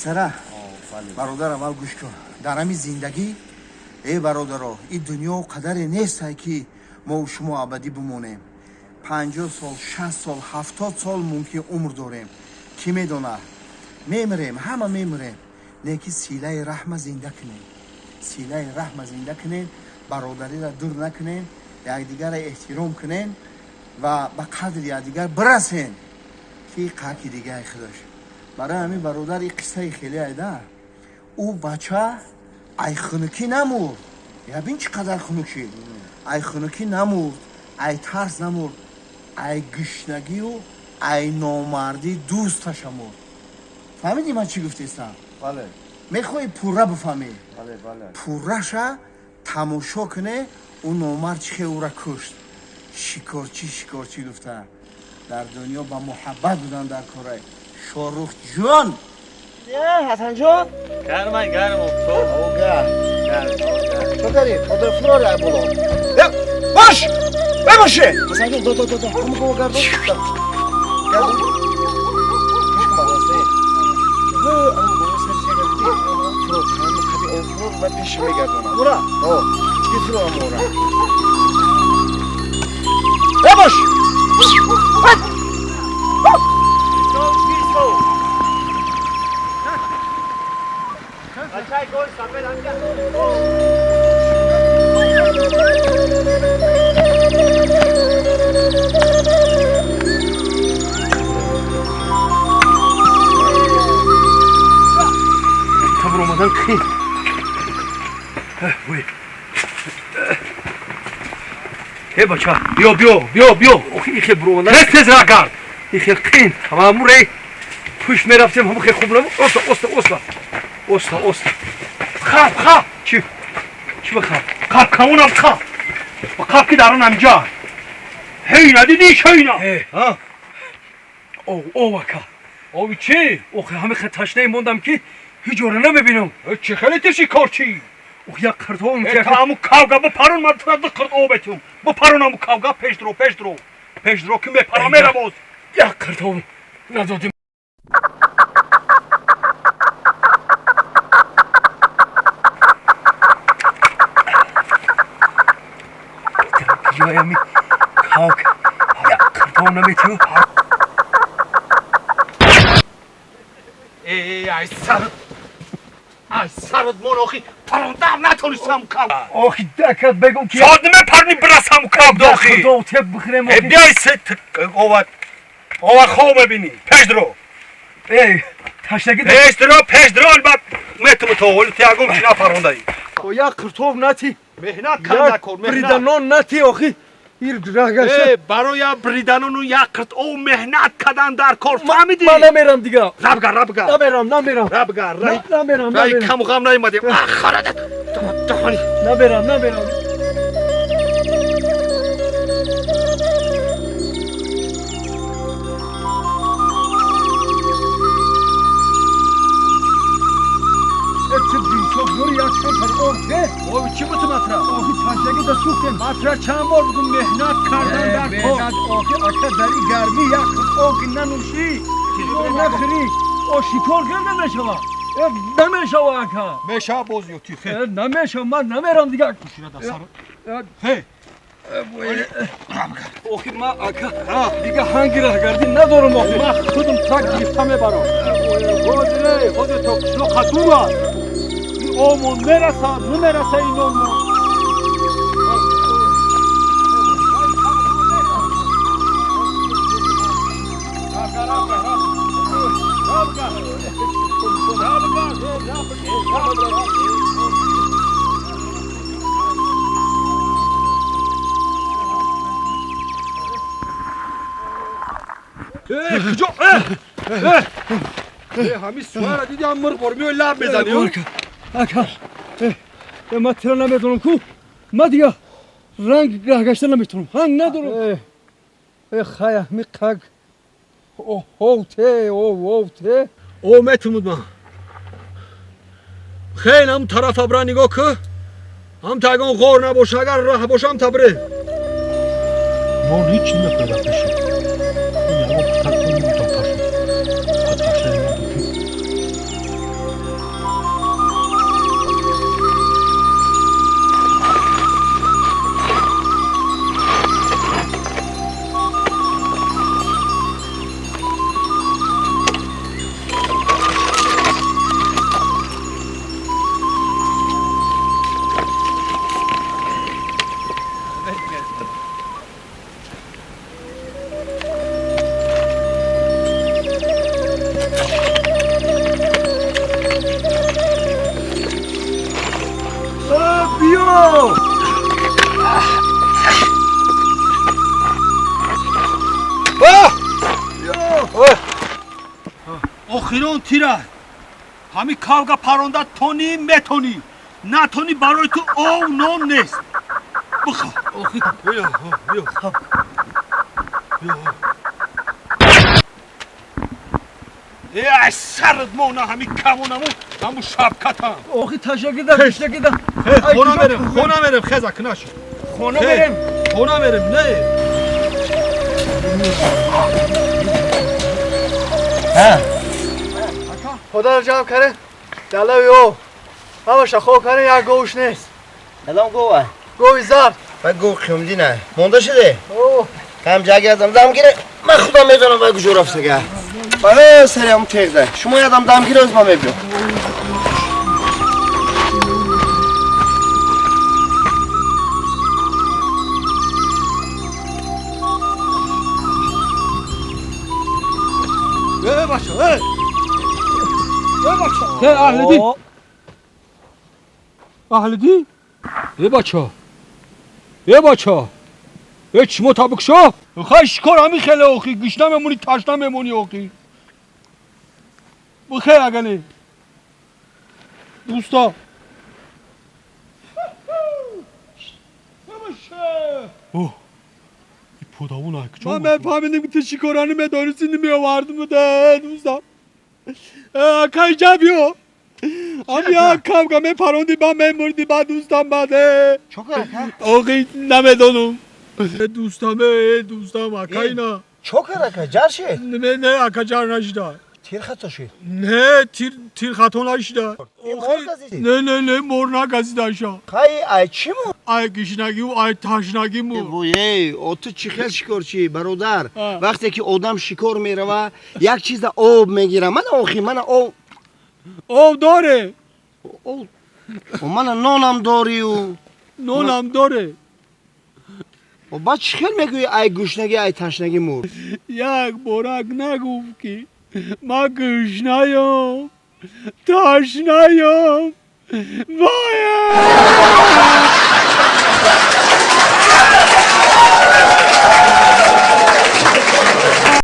Писара, бародар, аввал гӯш кун. Дар ҳамин зиндагӣ, э бародаро, ин дунё қадаре нестай, ки мо шумо абадӣ бимонем. 50 сол, 60 сол, 70 сол мумкин умр дорем, кӣ медонад? Мемирем, ҳама мемирем. Лекин силаи раҳма зинда кунем, силаи раҳма зинда кунем, бародариро дур накунем, якдигарро эҳтиром кунем ва ба қадри якдигар бирасем, ки қаки дигаи худаш. Барои ҳамин, бародар, и қиссаи хеле айда. Ӯ бача ай хунукӣ намурд. Я бин, чӣ қадар хунукӣ. Ай хунукӣ намурд, ай тарс намурд, ай гушнагию ай номардӣ дӯсташа мурд. Фаҳмидӣ, ман чӣ гуфтестам? Бале. Мехоҳӣ пурра бифаҳмӣ? Бале, бале. Пурраша тамошо куне, ӯ номард чӣ хел ӯра кушт. Шикорчӣ, шикорчӣ гуфта, дар дунё ба муҳаббат будан дар корай. Шоҳрухҷон, Ҳасанҷон. Гармай, гарм офтоб. Гарм. Чо кари? Одер фурори ай боло. Бош! Бебоше! Ҳасанҷон, до, до, до, до. Ҳаму го гардон. Гардон. Гӯш кун, баласте. Ҳаму го сар сар. Фурор, ҳаму қади об фурор ва пеш мегардонам. Ура! О, бифурор амора. Бебош! Бачай гол сафед анҷа. Табр омадан қин. Вой. Э бача, биё, биё, биё, биё. Охи, ихел буромадан. Тез, тез ра гард. Ихел қин. Ҳамаму рей. Пушт мерафтем, ҳаму хел хуб набуд. Оста, оста, оста. Оста, оста. Хап, хап. Чӣ? Чӣ бихаб? Хап камонам хап. Хап ки дар он ҳамҷа. Ҳейна дидӣ, ҳейна. Э. Ҳа? Ов, ов ака. Ови чӣ? Охи, ҳами хел ташнаи мондам, ки ҳеҷ ора намебинам. Чӣ хеле тиши корчӣ? Ох, як қиртовам. Э, та ҳаму кавга бипарон, ман тура ду қирт об этум. Бипарон ҳаму кавга, пешдро, пешдро. Пешдро ки мепара мера боз. Як қиртовам надодим. Ҷоями кавк як қиртов наметиё. Э, ай сарат. Ай сарат мон, охи парондаам натонистам кав. Охи, ака, бегум ки Сод мепарни, бирасам кав дохи. Қиртов теп бихӯрем. Э, охи. биёй се ова ова хоб мебинӣ. Пешдро. Эй, ташнагӣ. Пешдро, пешдро, албат метуму то оли ту ягон чи напарондаӣ. Як қиртов нати. Меҳнат Як канда кор, меҳнат. бриданон нати, охи. Ир рагаша. Э, барои бриданону як қирт ов меҳнат кадан дар кор, фаҳмидӣ? Ман намерам дига. Рабга, рабга. Намерам, намерам. Рабга, рай. Намерам, Рай намерам. каму ғам наимадем. Ахарадат. Даҳани. Намерам, намерам. Ови чӣ буту матра? Охи, ташнагӣ да сӯхтем. Матра чанд бор бугум, меҳнат кардан дар кор. Меҳнат, охи, ака, дар ин гармӣ як об ки нанӯшӣ, нахӯрӣ, о шикор карда мешава. Э, намешава, ака. Мешава боз ё ти хе. Э, намешава, ман намерам дига. Э, Хе. Охи, ман, ака, дига ҳанги раҳгардӣ надорам, охи. Ман худум трак гирифта мебарам. Ҳозире, ҳозир то қишлоқа дур аст. Ин обмон мераса, намераса ин обмон. Э, куҷо? Э! Э! Э, ҳамин суара диди, ҳам мурғ бор меои, лаб мезани. Ака, ака, э, ман тира намедонам ку. Ман дига ранг раҳгашта наметавонам, ҳанг надорам. Э, хая, ми қаг. Ов те, ов, ов те. О, метумуд ман. Хел ҳам тарафа бира, нигоҳ ку. Ҳам та ягон ғор набоша, агар раҳ боша, ҳам та бире. Нон ҳеҷ намепайда пеши. Ин ягон путак намебудам паши. Ташнаи мондам ки. Охирон тира. Ҳами кавга паронда тони метони. Натони барои ту ов нон нест. Бихо. Охи биё, биё. Биё. Эй, сарат мона ҳами камонаму, ҳаму шапкатам. Охи ташакида, ташакида. Хона мерем, хона мерем, хеза кунаш. Хона мерем. Хона мерем, не. Ҳа. Худо ҷамъ каре. Далави об. Ҳамаша хоб каре, як говш нест. Кадом гова? Гови зард. Ва гов қимди на. Монда шуде? О. Кам ҷаги адам дам гире. Ман худам медонам вай куҷо рафтага. Ба сари ҳам теғда. Шумо ядам дам гире, оз ман мебиём. Ey бача, ey! Ey бача! Ey аҳли дин! Аҳли дин? Ey бача! Ey бача! Ey чимо табукшо? Хай шикор ҳамин хеле охи, гушна мемонӣ, ташна мемонӣ охи. Бихер агане. Дӯста. Оҳ. Ман мефаҳмидим ки ту шикорани медонисти, намеовардиму де дӯстам. Акай ҷабиё. Ам як кавга мепаронди, ба мемурди, ба дӯстам баде. Чо кар ака? Охи намедонам. Дӯстам, дӯстам, акай на. Чо кар ака? Ҷар шид? Не, не, ака ҷар нашида. Тир хато шид? Не, тир хато нашида. Мор газид? Не, не, не, мор нагазидаша. Хай, ай чӣ мор? Ай гишнагиву ай ташнагӣ мор. Эй, о ту чӣ хел шикорчӣ, бародар? Вақте ки одам шикор мерава, як чиза об мегира. Мана охи, мана об. Об доре. Об. Мана нонам дорию. Нонам доре. О баъд чӣ хел мегӯӣ ай гушнагӣ, ай ташнагӣ мурд? Як борак нагуфт ки ман гушнаём, ташнаём. Вая!